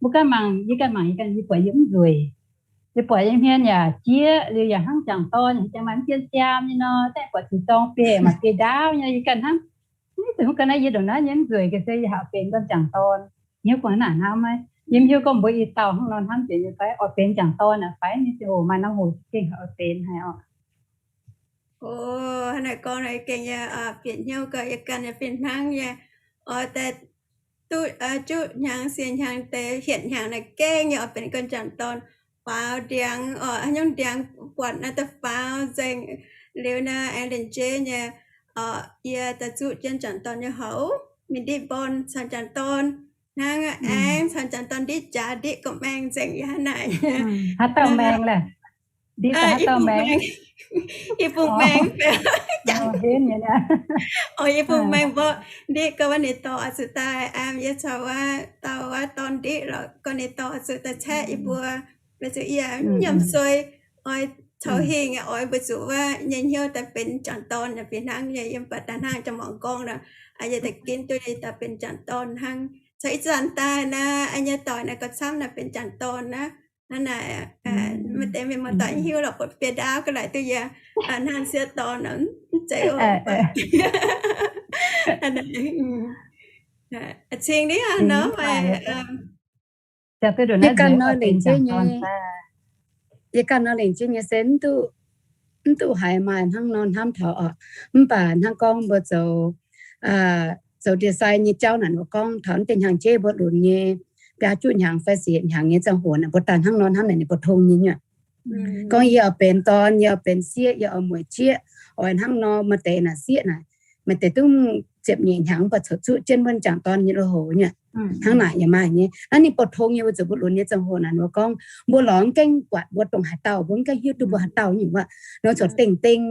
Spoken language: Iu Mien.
Mbuo ganh mangc, yie ganh mangc, yie ganh, yie buatc yie mv nzueic. Yie buatc yie hmien yaac jieqv liuz yaac hnangv m'jangc dorn, jangx maaih mv jien siaam nyei nor, daaih buatc zuqc zorng biei maaih biei ndaauv nyei, yie ganh hnangv, mv zeiz mv ga'naaiv yie ndongc naaiv nyei mv nzueic ga'sie yie haiz oix benx gorn m'jangc dorn. Hnyouv gorngv naaic hnamv maiv, yie mv hiuv gorngv mbuo i dauh hnangv nor hnamv jiex nyei fai oix benx m'jangc dorn aqv fai nyei, oc maaih norm hoc za'gengh haiz oix benx haic oc. Oc, hnangv naaiv gorngv naaic gengh yie bieqc hnyouv gau, yie ganh yaac fih hnangv nyei. Oix daaih duqv juqv hnyangx siec hnyangx deix hietc hnyangx naaic gengh yie oix benx gorn m'jangc dorn. Faaux ndiangx oc, haaix nyungc ndiangx buatc naaiv da'faaux nzengc. Liuz naaiv aengx lienc jeiv nyei, yie daaih zuqv jienv m'jangc dorn nyei houx, mingh ndiqv mborn caux m'jangc dorn hnangv, aengx caux m'jangc dorn ndiqv jaax, ndiqv gorqv-maeng nzengc yaac hnangv naaic. Haaix dauh maeng leh? Ndiqv haaix dauh maeng? Yie bungx maeng, yie bungx maeng mborqv ndiqv gorqv wuov ninh dorh oix zuqc daaih, yie caux wuov dauh wuov dorn ndiqv lorqc, gorqv ninh dorh oix zuqc daaih caeqv yie mbuo, weic zuqc yie nyiemc suei, oix coux hingh oix mbuo zuqc wuov nyei hnyouv daaih benx m'jangc dorn yaac fih hnangv nyei. Yiem buatc daaih hnangv jang muangx gorngv nor, yie daaih ginv duqv yie daaih benx m'jangc dorn hnangv. Caux ih zanc daaih naaiv nyei doic naaiv gauh camv naaiv benx m'jangc dorn naaiv. Hnangv naaic, maaih deix mienh muoz-doic hiuv lorqc, buatc biei ndaauv ga'naaiv duqv yie hnangv sieqv dorn mv zeiz oc. Cing ni nor, yie ganh nor lengc jeiv nyei, yie ganh nor lengc jeiv nyei se mv duqv haiz maaih hnangv nor hnamv taux oc. Mv baac hnangv gorngv mbuo zoux, zoux ndie-sai nyei jauv naaic mbuo gorngv taux deix hnyangx-jeiv mbuo lunx nyei, biaa juqv hnyangx fai siec hnyangx nyei ziangh hoc naaic mbuo daaih hnangv nor hnamv naaic ninh mbuo tong nyei nyuoqc. Gorngv yie oix benx dorn, yie oix benx sieqv, yie oix mueic jieqv, oix hnangv nor. Maaih deix naaic sieqv naaic, maaih deix duqv ziepc nyeic hnyangx mv baac corc zuqv jienv wuov m'jangc dorn nyei lui-houx nyuoqc. Hnangv naaic yaac maaih nyei. Naaiv ninh mbuo tong nyei, mbuo zoux mbuo lunx nyei ziangh hoc naaic mbuo gorngv mbuo lorz mv gaengh buatc mbuo dongh haaix dauh, mbuo mv gaengh hiuv duqv mbuo haaix dauh nyei wuov, nor corc dengh dengh